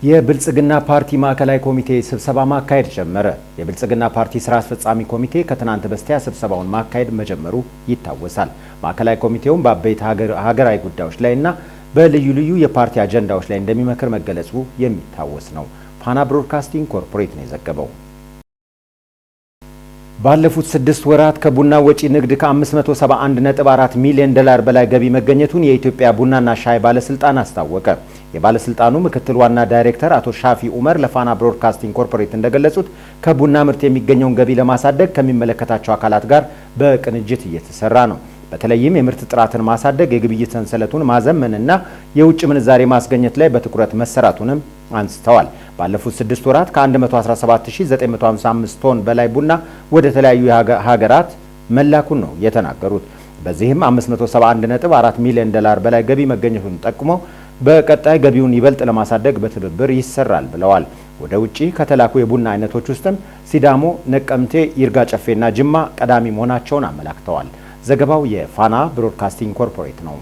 የብልጽግና ፓርቲ ማዕከላዊ ኮሚቴ ስብሰባ ማካሄድ ጀመረ። የብልጽግና ፓርቲ ስራ አስፈጻሚ ኮሚቴ ከትናንት በስቲያ ስብሰባውን ማካሄድ መጀመሩ ይታወሳል። ማዕከላዊ ኮሚቴውም በአበይት ሀገራዊ ጉዳዮች ላይ እና በልዩ ልዩ የፓርቲ አጀንዳዎች ላይ እንደሚመክር መገለጹ የሚታወስ ነው። ፋና ብሮድካስቲንግ ኮርፖሬት ነው የዘገበው። ባለፉት 6 ወራት ከቡና ወጪ ንግድ ከ571.4 ሚሊዮን ዶላር በላይ ገቢ መገኘቱን የኢትዮጵያ ቡናና ሻይ ባለስልጣን አስታወቀ። የባለስልጣኑ ምክትል ዋና ዳይሬክተር አቶ ሻፊ ኡመር ለፋና ብሮድካስቲንግ ኮርፖሬት እንደገለጹት፣ ከቡና ምርት የሚገኘውን ገቢ ለማሳደግ ከሚመለከታቸው አካላት ጋር በቅንጅት እየተሰራ ነው። በተለይም የምርት ጥራትን ማሳደግ፣ የግብይት ሰንሰለቱን ማዘመንና የውጭ ምንዛሬ ማስገኘት ላይ በትኩረት መሰራቱንም አንስተዋል። ባለፉት 6 ወራት ከ117955 ቶን በላይ ቡና ወደ ተለያዩ ሀገራት መላኩን ነው የተናገሩት። በዚህም 571.4 ሚሊዮን ዶላር በላይ ገቢ መገኘቱን ጠቁመው፣ በቀጣይ ገቢውን ይበልጥ ለማሳደግ በትብብር ይሰራል ብለዋል። ወደ ውጭ ከተላኩ የቡና አይነቶች ውስጥም ሲዳሞ፣ ነቀምቴ፣ ይርጋ ጨፌና ጅማ ቀዳሚ መሆናቸውን አመላክተዋል። ዘገባው የፋና ብሮድካስቲንግ ኮርፖሬት ነው።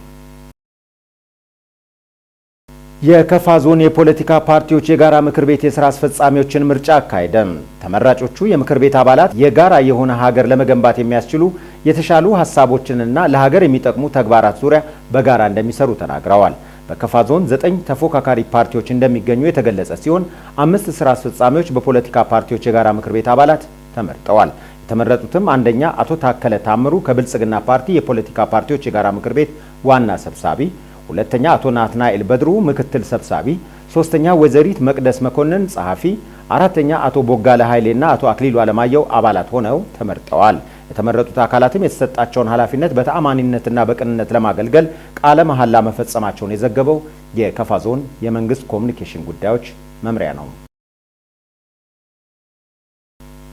የከፋ ዞን የፖለቲካ ፓርቲዎች የጋራ ምክር ቤት የስራ አስፈጻሚዎችን ምርጫ አካሄደ። ተመራጮቹ የምክር ቤት አባላት የጋራ የሆነ ሀገር ለመገንባት የሚያስችሉ የተሻሉ ሀሳቦችንና ለሀገር የሚጠቅሙ ተግባራት ዙሪያ በጋራ እንደሚሰሩ ተናግረዋል። በከፋ ዞን ዘጠኝ ተፎካካሪ ፓርቲዎች እንደሚገኙ የተገለጸ ሲሆን፣ አምስት ስራ አስፈጻሚዎች በፖለቲካ ፓርቲዎች የጋራ ምክር ቤት አባላት ተመርጠዋል። የተመረጡትም አንደኛ አቶ ታከለ ታምሩ ከብልጽግና ፓርቲ የፖለቲካ ፓርቲዎች የጋራ ምክር ቤት ዋና ሰብሳቢ፣ ሁለተኛ አቶ ናትናኤል በድሩ ምክትል ሰብሳቢ፣ ሶስተኛ ወይዘሪት መቅደስ መኮንን ጸሐፊ፣ አራተኛ አቶ ቦጋለ ኃይሌና አቶ አክሊሉ አለማየሁ አባላት ሆነው ተመርጠዋል። የተመረጡት አካላትም የተሰጣቸውን ኃላፊነት በተአማኒነትና በቅንነት ለማገልገል ቃለ መሐላ መፈጸማቸውን የዘገበው የከፋ ዞን የመንግስት ኮሚኒኬሽን ጉዳዮች መምሪያ ነው።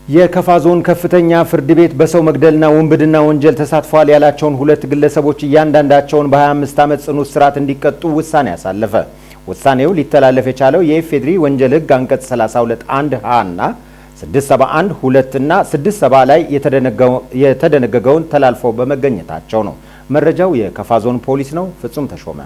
የከፋ ዞን ከፍተኛ ፍርድ ቤት በሰው መግደልና ውንብድና ወንጀል ተሳትፈዋል ያላቸውን ሁለት ግለሰቦች እያንዳንዳቸውን በ25 ዓመት ጽኑ እስራት እንዲቀጡ ውሳኔ አሳለፈ። ውሳኔው ሊተላለፍ የቻለው የኢፌዴሪ ወንጀል ሕግ አንቀጽ 32 1 ሀ እና 671 2 እና 67 ላይ የተደነገገውን ተላልፈው በመገኘታቸው ነው። መረጃው የከፋ ዞን ፖሊስ ነው። ፍጹም ተሾመ።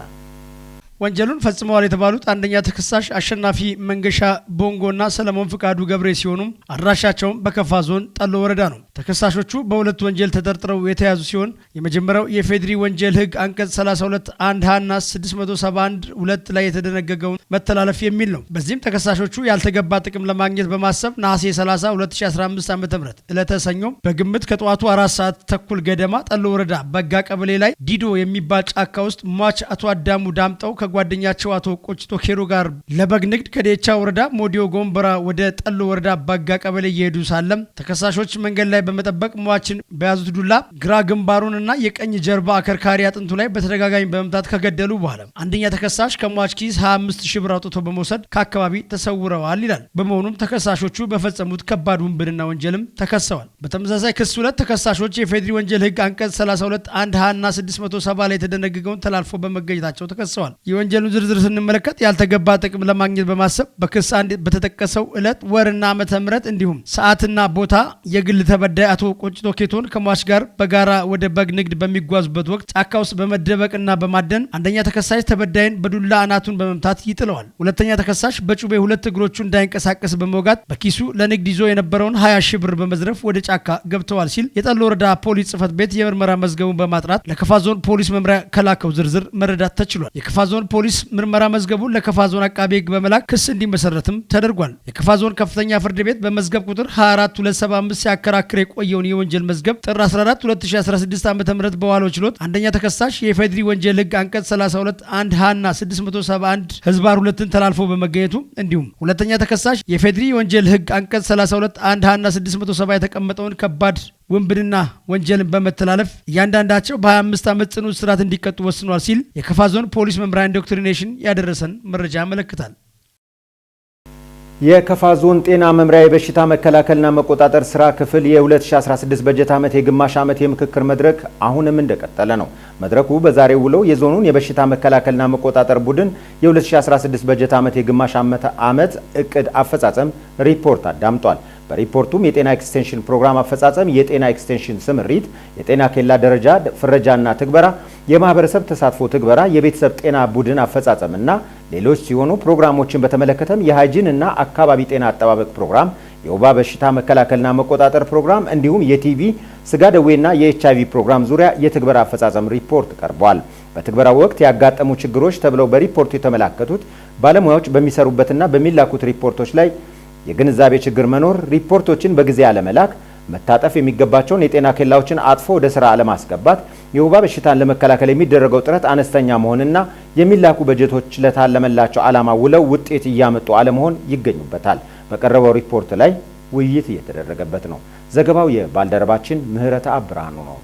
ወንጀሉን ፈጽመዋል የተባሉት አንደኛ ተከሳሽ አሸናፊ መንገሻ ቦንጎና ሰለሞን ፍቃዱ ገብሬ ሲሆኑ፣ አድራሻቸውም በከፋ ዞን ጠሎ ወረዳ ነው። ተከሳሾቹ በሁለት ወንጀል ተጠርጥረው የተያዙ ሲሆን፣ የመጀመሪያው የኢፌዴሪ ወንጀል ሕግ አንቀጽ 32 1 ሀ እና 671 2 ላይ የተደነገገውን መተላለፍ የሚል ነው። በዚህም ተከሳሾቹ ያልተገባ ጥቅም ለማግኘት በማሰብ ነሐሴ 30 2015 ዓ.ም ዕለተ ሰኞ በግምት ከጠዋቱ 4 ሰዓት ተኩል ገደማ ጠሎ ወረዳ በጋ ቀበሌ ላይ ዲዶ የሚባል ጫካ ውስጥ ሟች አቶ አዳሙ ዳምጠው ከጓደኛቸው አቶ ቆጭቶ ኬሮ ጋር ለበግ ንግድ ከዴቻ ወረዳ ሞዲዮ ጎንበራ ወደ ጠሎ ወረዳ ባጋ ቀበሌ እየሄዱ ሳለም፣ ተከሳሾች መንገድ ላይ በመጠበቅ ሟችን በያዙት ዱላ ግራ ግንባሩንና የቀኝ ጀርባ አከርካሪ አጥንቱ ላይ በተደጋጋሚ በመምታት ከገደሉ በኋላ፣ አንደኛ ተከሳሽ ከሟች ኪስ 25 ሺህ ብር አውጥቶ በመውሰድ ከአካባቢ ተሰውረዋል ይላል። በመሆኑም ተከሳሾቹ በፈጸሙት ከባድ ውንብድና ወንጀልም ተከሰዋል። በተመሳሳይ ክስ ሁለት ተከሳሾች የኢፌዴሪ ወንጀል ሕግ አንቀጽ 32 1 ሀ እና 670 ላይ የተደነገገውን ተላልፎ በመገኘታቸው ተከሰዋል። የወንጀሉን ዝርዝር ስንመለከት፣ ያልተገባ ጥቅም ለማግኘት በማሰብ በክስ አንድ በተጠቀሰው ዕለት፣ ወርና ዓመተ ምህረት እንዲሁም ሰዓትና ቦታ የግል ተበዳይ አቶ ቆጭቶ ኬቶን ከሟች ጋር በጋራ ወደ በግ ንግድ በሚጓዙበት ወቅት ጫካ ውስጥ በመደበቅና በማደን አንደኛ ተከሳሽ ተበዳይን በዱላ አናቱን በመምታት ይጥለዋል። ሁለተኛ ተከሳሽ በጩቤ ሁለት እግሮቹ እንዳይንቀሳቀስ በመውጋት በኪሱ ለንግድ ይዞ የነበረውን 20 ሺህ ብር በመዝረፍ ወደ ጫካ ገብተዋል ሲል የጠሎ ወረዳ ፖሊስ ጽሕፈት ቤት የምርመራ መዝገቡን በማጥራት ለከፋ ዞን ፖሊስ መምሪያ ከላከው ዝርዝር መረዳት ተችሏል። የከፋ ዞን ፖሊስ ምርመራ መዝገቡን ለከፋ ዞን አቃቤ ሕግ በመላክ ክስ እንዲመሰረትም ተደርጓል። የከፋ ዞን ከፍተኛ ፍርድ ቤት በመዝገብ ቁጥር 24275 ሲያከራክር የቆየውን የወንጀል መዝገብ ጥር 14 2016 ዓ.ም በዋለው ችሎት፣ አንደኛ ተከሳሽ የኢፌዴሪ ወንጀል ሕግ አንቀጽ 32 1 ሀ እና 671 ህዝባር 2ን ተላልፎ በመገኘቱ፣ እንዲሁም ሁለተኛ ተከሳሽ የኢፌዴሪ ወንጀል ሕግ አንቀጽ 32 1 ሀ እና 670 የተቀመጠውን ከባድ ውንብድና ወንጀልን በመተላለፍ እያንዳንዳቸው በ25 ዓመት ጽኑ እስራት እንዲቀጡ ወስኗል ሲል የከፋ ዞን ፖሊስ መምሪያ ኢንዶክትሪኔሽን ያደረሰን መረጃ ያመለክታል። የከፋ ዞን ጤና መምሪያ የበሽታ መከላከልና መቆጣጠር ስራ ክፍል የ2016 በጀት ዓመት የግማሽ ዓመት የምክክር መድረክ አሁንም እንደቀጠለ ነው። መድረኩ በዛሬው ውሎው የዞኑን የበሽታ መከላከልና መቆጣጠር ቡድን የ2016 በጀት ዓመት የግማሽ ዓመት እቅድ አፈጻጸም ሪፖርት አዳምጧል። በሪፖርቱም የጤና ኤክስቴንሽን ፕሮግራም አፈጻጸም፣ የጤና ኤክስቴንሽን ስምሪት፣ የጤና ኬላ ደረጃ ፍረጃና ትግበራ፣ የማህበረሰብ ተሳትፎ ትግበራ፣ የቤተሰብ ጤና ቡድን አፈጻጸምና ሌሎች ሲሆኑ ፕሮግራሞችን በተመለከተም የሃይጂን እና አካባቢ ጤና አጠባበቅ ፕሮግራም፣ የወባ በሽታ መከላከልና መቆጣጠር ፕሮግራም እንዲሁም የቲቢ፣ ስጋ ደዌና የኤችአይቪ ፕሮግራም ዙሪያ የትግበራ አፈጻጸም ሪፖርት ቀርቧል። በትግበራው ወቅት ያጋጠሙ ችግሮች ተብለው በሪፖርቱ የተመላከቱት ባለሙያዎች በሚሰሩበትና በሚላኩት ሪፖርቶች ላይ የግንዛቤ ችግር መኖር፣ ሪፖርቶችን በጊዜ አለመላክ፣ መታጠፍ የሚገባቸውን የጤና ኬላዎችን አጥፎ ወደ ስራ አለማስገባት፣ የወባ በሽታን ለመከላከል የሚደረገው ጥረት አነስተኛ መሆንና የሚላኩ በጀቶች ለታለመላቸው ዓላማ ውለው ውጤት እያመጡ አለመሆን ይገኙበታል። በቀረበው ሪፖርት ላይ ውይይት እየተደረገበት ነው። ዘገባው የባልደረባችን ምህረተ አብርሃኑ ነው።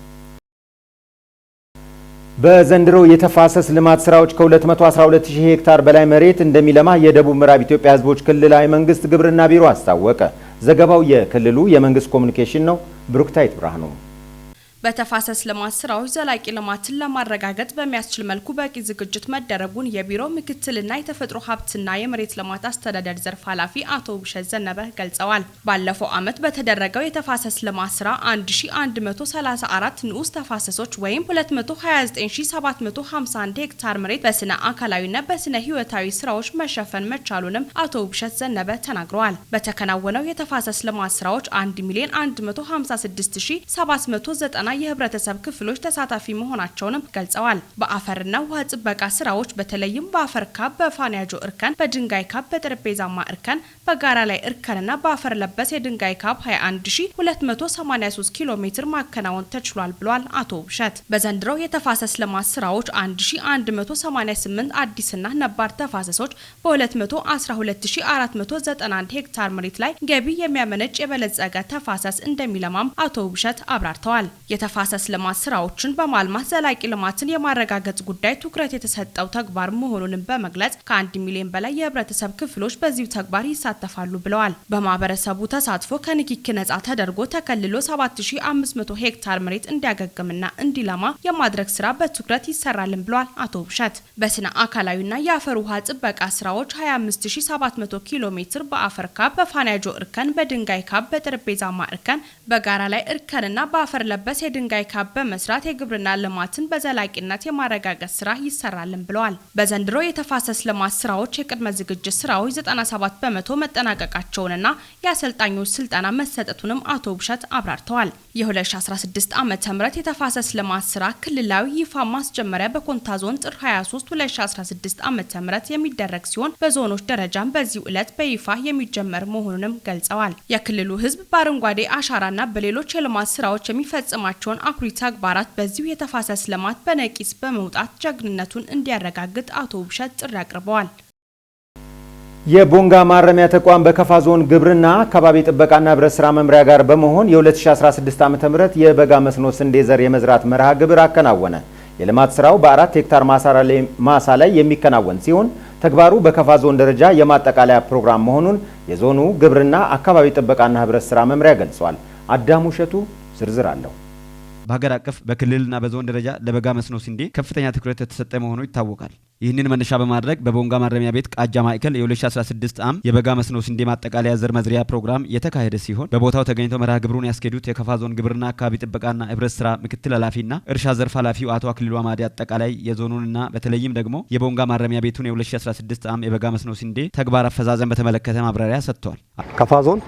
በዘንድሮ የተፋሰስ ልማት ስራዎች ከ212,000 ሄክታር በላይ መሬት እንደሚለማ የደቡብ ምዕራብ ኢትዮጵያ ሕዝቦች ክልላዊ መንግስት ግብርና ቢሮ አስታወቀ። ዘገባው የክልሉ የመንግስት ኮሚኒኬሽን ነው። ብሩክታይት ብርሃኑ። በተፋሰስ ልማት ስራዎች ዘላቂ ልማትን ለማረጋገጥ በሚያስችል መልኩ በቂ ዝግጅት መደረጉን የቢሮ ምክትልና የተፈጥሮ ሀብትና የመሬት ልማት አስተዳደር ዘርፍ ኃላፊ አቶ ውብሸት ዘነበ ገልጸዋል። ባለፈው ዓመት በተደረገው የተፋሰስ ልማት ስራ 1134 ንዑስ ተፋሰሶች ወይም 229751 ሄክታር መሬት በስነ አካላዊና በስነ ህይወታዊ ስራዎች መሸፈን መቻሉንም አቶ ውብሸት ዘነበ ተናግረዋል። በተከናወነው የተፋሰስ ልማት ስራዎች 1,156,790 የህብረተሰብ ክፍሎች ተሳታፊ መሆናቸውንም ገልጸዋል። በአፈርና ውሃ ጥበቃ ስራዎች በተለይም በአፈር ካብ፣ በፋንያጆ እርከን፣ በድንጋይ ካብ፣ በጠረጴዛማ እርከን፣ በጋራ ላይ እርከንና በአፈር ለበስ የድንጋይ ካብ 21283 ኪሎ ሜትር ማከናወን ተችሏል ብሏል አቶ ውብሸት። በዘንድሮው የተፋሰስ ልማት ስራዎች 1188 አዲስና ነባር ተፋሰሶች በ212491 ሄክታር መሬት ላይ ገቢ የሚያመነጭ የበለጸገ ተፋሰስ እንደሚለማም አቶ ውብሸት አብራርተዋል። የተፋሰስ ልማት ስራዎችን በማልማት ዘላቂ ልማትን የማረጋገጥ ጉዳይ ትኩረት የተሰጠው ተግባር መሆኑንም በመግለጽ ከ1 ሚሊዮን በላይ የህብረተሰብ ክፍሎች በዚሁ ተግባር ይሳተፋሉ ብለዋል። በማህበረሰቡ ተሳትፎ ከንክኪ ነጻ ተደርጎ ተከልሎ 7500 ሄክታር መሬት እንዲያገግምና እንዲለማ የማድረግ ስራ በትኩረት ይሰራልን ብለዋል አቶ ውብሸት። በስነ አካላዊና የአፈር ውሃ ጥበቃ ስራዎች 25700 ኪሎ ሜትር በአፈር ካብ፣ በፋንያጆ እርከን፣ በድንጋይ ካብ፣ በጠረጴዛማ እርከን፣ በጋራ ላይ እርከንና በአፈር ለበስ የድንጋይ ካብ በመስራት የግብርና ልማትን በዘላቂነት የማረጋገጥ ስራ ይሰራልን ብለዋል። በዘንድሮ የተፋሰስ ልማት ስራዎች የቅድመ ዝግጅት ስራዎች 97% መጠናቀቃቸውንና የአሰልጣኞች ስልጠና መሰጠቱንም አቶ ውብሸት አብራርተዋል። የ2016 ዓ.ም የተፋሰስ ልማት ስራ ክልላዊ ይፋ ማስጀመሪያ በኮንታ ዞን ጥር 23 2016 ዓ.ም የሚደረግ ሲሆን በዞኖች ደረጃም በዚሁ ዕለት በይፋ የሚጀመር መሆኑንም ገልጸዋል። የክልሉ ህዝብ በአረንጓዴ አሻራና በሌሎች የልማት ስራዎች የሚፈጽማቸውን አኩሪ ተግባራት በዚሁ የተፋሰስ ልማት በነቂስ በመውጣት ጀግንነቱን እንዲያረጋግጥ አቶ ውብሸት ጥሪ አቅርበዋል። የቦንጋ ማረሚያ ተቋም በከፋ ዞን ግብርና አካባቢ ጥበቃና ህብረት ስራ መምሪያ ጋር በመሆን የ2016 ዓ.ም የበጋ መስኖ ስንዴ ዘር የመዝራት መርሃ ግብር አከናወነ። የልማት ስራው በ4 ሄክታር ማሳ ላይ የሚከናወን ሲሆን ተግባሩ በከፋ ዞን ደረጃ የማጠቃለያ ፕሮግራም መሆኑን የዞኑ ግብርና አካባቢ ጥበቃና ህብረት ስራ መምሪያ ገልጿል። አዳሙ እሸቱ ዝርዝር አለው። በሀገር አቀፍ በክልልና በዞን ደረጃ ለበጋ መስኖ ስንዴ ከፍተኛ ትኩረት የተሰጠ መሆኑ ይታወቃል። ይህንን መነሻ በማድረግ በቦንጋ ማረሚያ ቤት ቃጃ ማዕከል የ2016 ዓ.ም የበጋ መስኖ ስንዴ ማጠቃለያ ዘር መዝሪያ ፕሮግራም የተካሄደ ሲሆን በቦታው ተገኝተው መርሃ ግብሩን ያስኬዱት የከፋ ዞን ግብርና አካባቢ ጥበቃና ህብረት ስራ ምክትል ኃላፊና እርሻ ዘርፍ ኃላፊው አቶ አክሊሉ አማዴ አጠቃላይ የዞኑንና በተለይም ደግሞ የቦንጋ ማረሚያ ቤቱን የ2016 ዓ.ም የበጋ መስኖ ስንዴ ተግባር አፈጻጸም በተመለከተ ማብራሪያ ሰጥተዋል። ከፋ ዞን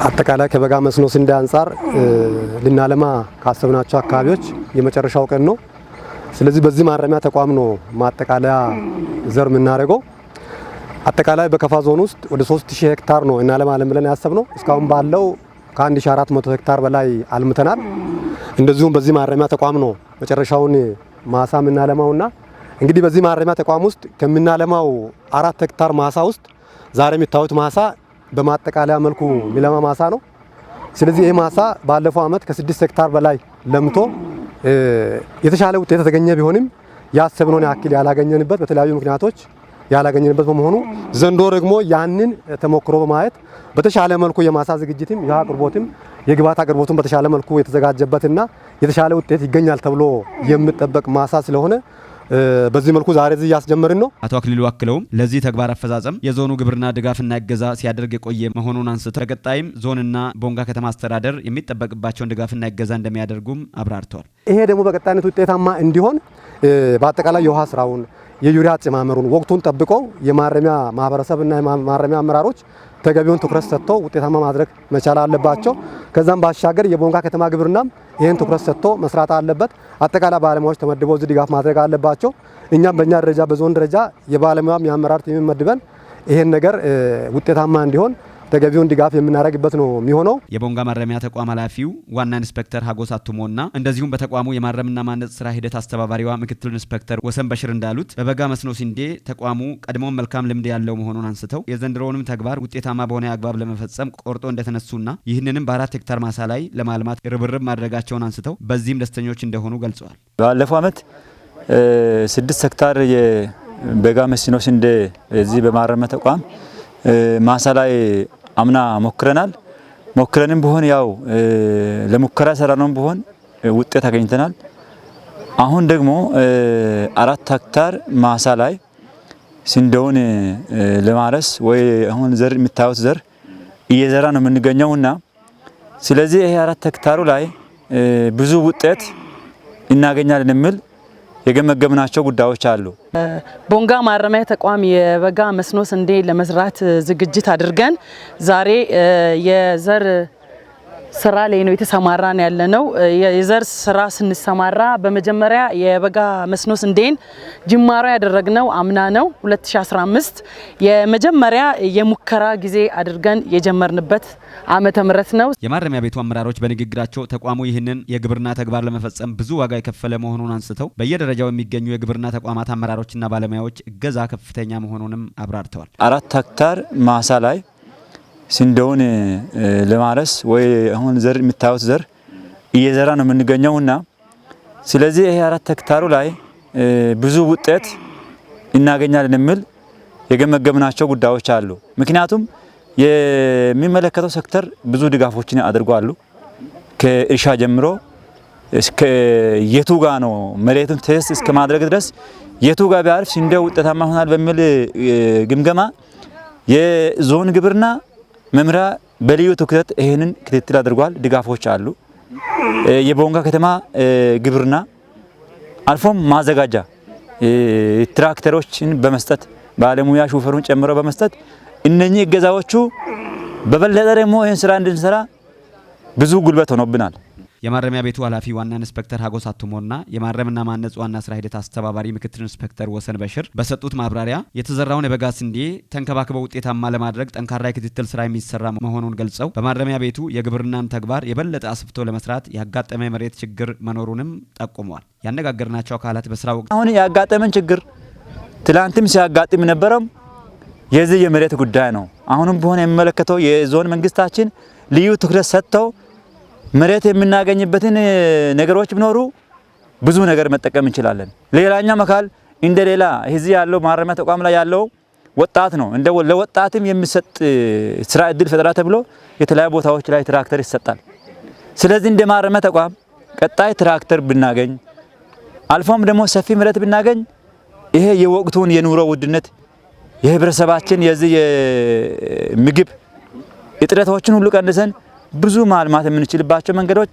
አጠቃላይ ከበጋ መስኖ ስንዴ አንጻር ልናለማ ካሰብናቸው አካባቢዎች የመጨረሻው ቀን ነው። ስለዚህ በዚህ ማረሚያ ተቋም ነው ማጠቃለያ ዘር የምናደርገው። አጠቃላይ በከፋ ዞን ውስጥ ወደ 3000 ሄክታር ነው እናለማለን ብለን ያሰብነው። እስካሁን ባለው ከ1400 ሄክታር በላይ አልምተናል። እንደዚሁም በዚህ ማረሚያ ተቋም ነው መጨረሻውን ማሳ የምናለማውና እንግዲህ በዚህ ማረሚያ ተቋም ውስጥ ከምናለማው 4 ሄክታር ማሳ ውስጥ ዛሬ የሚታዩት ማሳ በማጠቃለያ መልኩ የሚለማ ማሳ ነው። ስለዚህ ይህ ማሳ ባለፈው አመት ከ6 ሄክታር በላይ ለምቶ የተሻለ ውጤት የተገኘ ቢሆንም ያሰብነውን ያክል ያላገኘንበት በተለያዩ ምክንያቶች ያላገኘንበት በመሆኑ ዘንድሮ ደግሞ ያንን ተሞክሮ በማየት በተሻለ መልኩ የማሳ ዝግጅትም የውሃ አቅርቦትም የግብዓት አቅርቦትም በተሻለ መልኩ የተዘጋጀበትና የተሻለ ውጤት ይገኛል ተብሎ የሚጠበቅ ማሳ ስለሆነ በዚህ መልኩ ዛሬ እዚህ እያስጀመርን ነው። አቶ አክሊሉ አክለውም ለዚህ ተግባር አፈጻጸም የዞኑ ግብርና ድጋፍና እገዛ ሲያደርግ የቆየ መሆኑን አንስተው በቀጣይም ዞንና ቦንጋ ከተማ አስተዳደር የሚጠበቅባቸውን ድጋፍና እገዛ እንደሚያደርጉም አብራርተዋል። ይሄ ደግሞ በቀጣይነት ውጤታማ እንዲሆን በአጠቃላይ የውሃ ስራውን፣ የዩሪያ አጨማመሩን ወቅቱን ጠብቆ የማረሚያ ማህበረሰብና የማረሚያ አመራሮች ተገቢውን ትኩረት ሰጥተው ውጤታማ ማድረግ መቻል አለባቸው። ከዛም ባሻገር የቦንጋ ከተማ ግብርናም ይህን ትኩረት ሰጥቶ መስራት አለበት። አጠቃላይ ባለሙያዎች ተመድበው እዚህ ድጋፍ ማድረግ አለባቸው። እኛም በእኛ ደረጃ በዞን ደረጃ የባለሙያም የአመራር team መድበን ይህን ነገር ውጤታማ እንዲሆን ተገቢውን ድጋፍ የምናደርግበት ነው የሚሆነው። የቦንጋ ማረሚያ ተቋም ኃላፊው ዋና ኢንስፔክተር ሀጎስ አቱሞና እንደዚሁም በተቋሙ የማረምና ማነጽ ስራ ሂደት አስተባባሪዋ ምክትል ኢንስፔክተር ወሰን በሽር እንዳሉት በበጋ መስኖ ስንዴ ተቋሙ ቀድሞም መልካም ልምድ ያለው መሆኑን አንስተው የዘንድሮውንም ተግባር ውጤታማ በሆነ አግባብ ለመፈጸም ቆርጦ እንደተነሱና ይህንንም በ4 ሄክታር ማሳ ላይ ለማልማት ርብርብ ማድረጋቸውን አንስተው በዚህም ደስተኞች እንደሆኑ ገልጸዋል። ባለፈው ዓመት 6 ሄክታር የበጋ መስኖ ስንዴ እዚህ በማረሚያ ተቋም ማሳ ላይ አምና ሞክረናል። ሞክረንም ቢሆን ያው ለሙከራ ሰራነውም ቢሆን ውጤት አገኝተናል። አሁን ደግሞ 4 ሄክታር ማሳ ላይ ስንዴውን ለማረስ ወይ አሁን ዘር የምታዩት ዘር እየዘራ ነው የምንገኘውና ስለዚህ ይሄ 4 ሄክታሩ ላይ ብዙ ውጤት እናገኛለን የሚል የገመገብናቸው ጉዳዮች አሉ። ቦንጋ ማረሚያ ተቋም የበጋ መስኖ ስንዴ ለመዝራት ዝግጅት አድርገን ዛሬ የዘር ስራ ላይ ነው የተሰማራን ያለነው። የዘር ስራ ስንሰማራ በመጀመሪያ የበጋ መስኖ ስንዴን ጅማሮ ያደረግነው አምና ነው 2015 የመጀመሪያ የሙከራ ጊዜ አድርገን የጀመርንበት ዓመተ ምህረት ነው። የማረሚያ ቤቱ አመራሮች በንግግራቸው ተቋሙ ይህንን የግብርና ተግባር ለመፈጸም ብዙ ዋጋ የከፈለ መሆኑን አንስተው በየደረጃው የሚገኙ የግብርና ተቋማት አመራሮችና ባለሙያዎች እገዛ ከፍተኛ መሆኑንም አብራርተዋል። 4 ሄክታር ማሳ ላይ ስንዴውን ለማረስ ወይ አሁን ዘር የምታዩት ዘር እየዘራ ነው የምንገኘውና ስለዚህ ይሄ 4 ሄክታሩ ላይ ብዙ ውጤት እናገኛለን የሚል የገመገብናቸው ጉዳዮች አሉ። ምክንያቱም የሚመለከተው ሴክተር ብዙ ድጋፎችን አድርጓል። ከእርሻ ጀምሮ እስከ የቱ ጋ ነው መሬቱን test እስከ ማድረግ ድረስ የቱ ጋ ቢያርፍ ስንዴው ውጤታማ ይሆናል በሚል ግምገማ የዞን ግብርና መምሪያ በልዩ ትኩረት ይሄንን ክትትል አድርጓል። ድጋፎች አሉ። የቦንጋ ከተማ ግብርና አልፎም ማዘጋጃ ትራክተሮችን በመስጠት ባለሙያ ሹፌሩን ጨምሮ በመስጠት እነኚህ እገዛዎቹ በበለጠ ደግሞ ይሄን ስራ እንድንሰራ ብዙ ጉልበት ሆኖብናል። የማረሚያ ቤቱ ኃላፊ ዋና ኢንስፔክተር ሀጎስ አቱሞና የማረምና ማነጽ ዋና ስራ ሂደት አስተባባሪ ምክትል ኢንስፔክተር ወሰን በሽር በሰጡት ማብራሪያ የተዘራውን የበጋ ስንዴ ተንከባክበው ውጤታማ ለማድረግ ጠንካራ የክትትል ስራ የሚሰራ መሆኑን ገልጸው በማረሚያ ቤቱ የግብርናን ተግባር የበለጠ አስፍቶ ለመስራት ያጋጠመ የመሬት ችግር መኖሩንም ጠቁመዋል። ያነጋገርናቸው አካላት በስራ ወቅት አሁን ያጋጠመን ችግር ትላንትም ሲያጋጥም ነበረም የዚህ የመሬት ጉዳይ ነው። አሁንም በሆነ የሚመለከተው የዞን መንግስታችን ልዩ ትኩረት ሰጥተው መሬት የምናገኝበትን ነገሮች ቢኖሩ ብዙ ነገር መጠቀም እንችላለን። ሌላኛው መካል እንደሌላ እዚህ ያለው ማረሚያ ተቋም ላይ ያለው ወጣት ነው። እንደ ለወጣትም የሚሰጥ ስራ እድል ፈጠራ ተብሎ የተለያዩ ቦታዎች ላይ ትራክተር ይሰጣል። ስለዚህ እንደ ማረሚያ ተቋም ቀጣይ ትራክተር ብናገኝ አልፎም ደግሞ ሰፊ መሬት ብናገኝ ይሄ የወቅቱን የኑሮ ውድነት የህብረተሰባችን የዚህ የምግብ እጥረቶችን ሁሉ ቀንሰን ብዙ ማልማት የምንችልባቸው መንገዶች።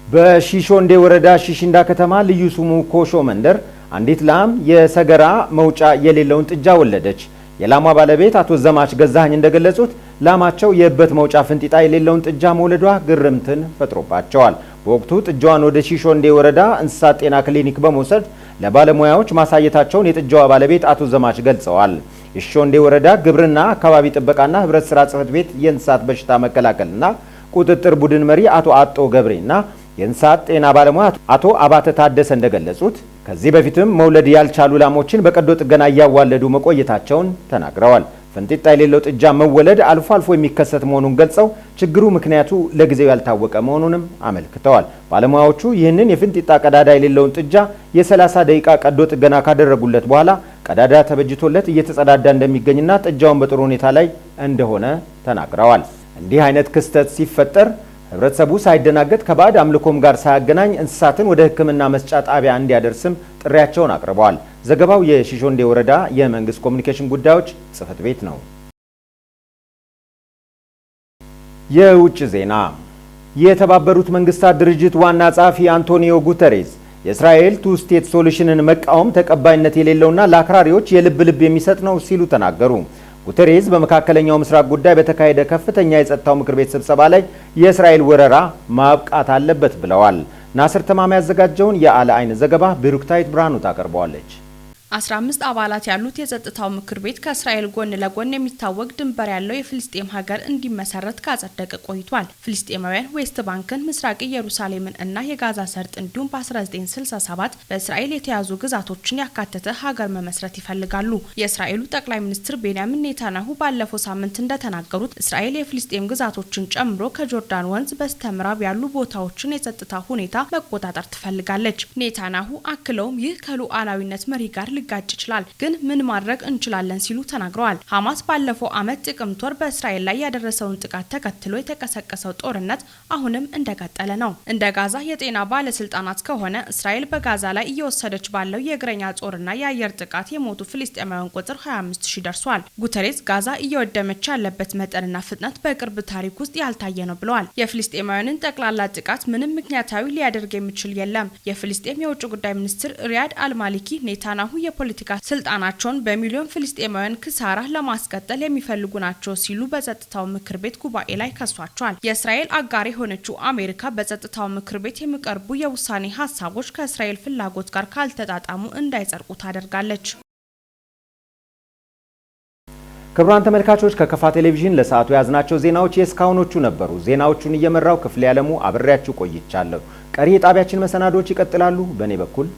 በሺሾንዴ ወረዳ ሺሽንዳ ከተማ ልዩ ስሙ ኮሾ መንደር አንዲት ላም የሰገራ መውጫ የሌለውን ጥጃ ወለደች። የላሟ ባለቤት አቶ ዘማች ገዛኸኝ እንደገለጹት ላማቸው የእበት መውጫ ፍንጢጣ የሌለውን ጥጃ መውለዷ ግርምትን ፈጥሮባቸዋል። በወቅቱ ጥጃዋን ወደ ሺሾንዴ ወረዳ እንስሳት ጤና ክሊኒክ በመውሰድ ለባለሙያዎች ማሳየታቸውን የጥጃዋ ባለቤት አቶ ዘማች ገልጸዋል። የሺሾንዴ ወረዳ ግብርና አካባቢ ጥበቃና ህብረት ስራ ጽሕፈት ቤት የእንስሳት በሽታ መከላከልና ቁጥጥር ቡድን መሪ አቶ አጦ ገብሬና የእንስሳት ጤና ባለሙያ አቶ አባተ ታደሰ እንደገለጹት ከዚህ በፊትም መውለድ ያልቻሉ ላሞችን በቀዶ ጥገና እያዋለዱ መቆየታቸውን ተናግረዋል። ፍንጢጣ የሌለው ጥጃ መወለድ አልፎ አልፎ የሚከሰት መሆኑን ገልጸው ችግሩ ምክንያቱ ለጊዜው ያልታወቀ መሆኑንም አመልክተዋል። ባለሙያዎቹ ይህንን የፍንጢጣ ቀዳዳ የሌለውን ጥጃ የ30 ደቂቃ ቀዶ ጥገና ካደረጉለት በኋላ ቀዳዳ ተበጅቶለት እየተጸዳዳ እንደሚገኝና ጥጃውን በጥሩ ሁኔታ ላይ እንደሆነ ተናግረዋል። እንዲህ አይነት ክስተት ሲፈጠር ህብረተሰቡ ሳይደናገጥ ከባዕድ አምልኮም ጋር ሳያገናኝ እንስሳትን ወደ ሕክምና መስጫ ጣቢያ እንዲያደርስም ጥሪያቸውን አቅርበዋል። ዘገባው የሺሾንዴ ወረዳ የመንግስት ኮሚኒኬሽን ጉዳዮች ጽሕፈት ቤት ነው። የውጭ ዜና። የተባበሩት መንግስታት ድርጅት ዋና ጸሐፊ አንቶኒዮ ጉተሬዝ የእስራኤል two state solution ን መቃወም ተቀባይነት የሌለውና ለአክራሪዎች የልብ ልብ የሚሰጥ ነው ሲሉ ተናገሩ። ጉተሬዝ በመካከለኛው ምስራቅ ጉዳይ በተካሄደ ከፍተኛ የጸጥታው ምክር ቤት ስብሰባ ላይ የእስራኤል ወረራ ማብቃት አለበት ብለዋል። ናስር ተማም ያዘጋጀውን የአለ አይን ዘገባ ብሩክታይት ብርሃኑ ታቀርበዋለች። 15 አባላት ያሉት የጸጥታው ምክር ቤት ከእስራኤል ጎን ለጎን የሚታወቅ ድንበር ያለው የፍልስጤም ሀገር እንዲመሰረት ካጸደቀ ቆይቷል። ፍልስጤማውያን ዌስት ባንክን፣ ምስራቅ ኢየሩሳሌምን እና የጋዛ ሰርጥ እንዲሁም በ1967 በእስራኤል የተያዙ ግዛቶችን ያካተተ ሀገር መመስረት ይፈልጋሉ። የእስራኤሉ ጠቅላይ ሚኒስትር ቤንያሚን ኔታንያሁ ባለፈው ሳምንት እንደተናገሩት እስራኤል የፍልስጤም ግዛቶችን ጨምሮ ከጆርዳን ወንዝ በስተምዕራብ ያሉ ቦታዎችን የጸጥታ ሁኔታ መቆጣጠር ትፈልጋለች። ኔታንያሁ አክለውም ይህ ከሉዓላዊነት መሪ ጋር ሊጋጭ ይችላል፣ ግን ምን ማድረግ እንችላለን ሲሉ ተናግረዋል። ሐማስ ባለፈው ዓመት ጥቅምት ወር በእስራኤል ላይ ያደረሰውን ጥቃት ተከትሎ የተቀሰቀሰው ጦርነት አሁንም እንደቀጠለ ነው። እንደ ጋዛ የጤና ባለስልጣናት ከሆነ እስራኤል በጋዛ ላይ እየወሰደች ባለው የእግረኛ ጦርና የአየር ጥቃት የሞቱ ፍልስጤማውያን ቁጥር 25,000 ደርሷል። ጉተሬዝ ጋዛ እየወደመች ያለበት መጠንና ፍጥነት በቅርብ ታሪክ ውስጥ ያልታየ ነው ብለዋል። የፍልስጤማውያንን ጠቅላላ ጥቃት ምንም ምክንያታዊ ሊያደርግ የሚችል የለም። የፍልስጤም የውጭ ጉዳይ ሚኒስትር ሪያድ አልማሊኪ ኔታንያሁ የፖለቲካ ስልጣናቸውን በሚሊዮን ፍልስጤማውያን ክሳራ ለማስቀጠል የሚፈልጉ ናቸው ሲሉ በጸጥታው ምክር ቤት ጉባኤ ላይ ከሷቸዋል። የእስራኤል አጋር የሆነችው አሜሪካ በጸጥታው ምክር ቤት የሚቀርቡ የውሳኔ ሀሳቦች ከእስራኤል ፍላጎት ጋር ካልተጣጣሙ እንዳይጸድቁ ታደርጋለች። ክቡራን ተመልካቾች፣ ከከፋ ቴሌቪዥን ለሰዓቱ የያዝናቸው ዜናዎች የእስካሁኖቹ ነበሩ። ዜናዎቹን እየመራው ክፍሌ ያለሙ አብሬያችሁ ቆይቻለሁ። ቀሪ የጣቢያችን መሰናዶዎች ይቀጥላሉ። በእኔ በኩል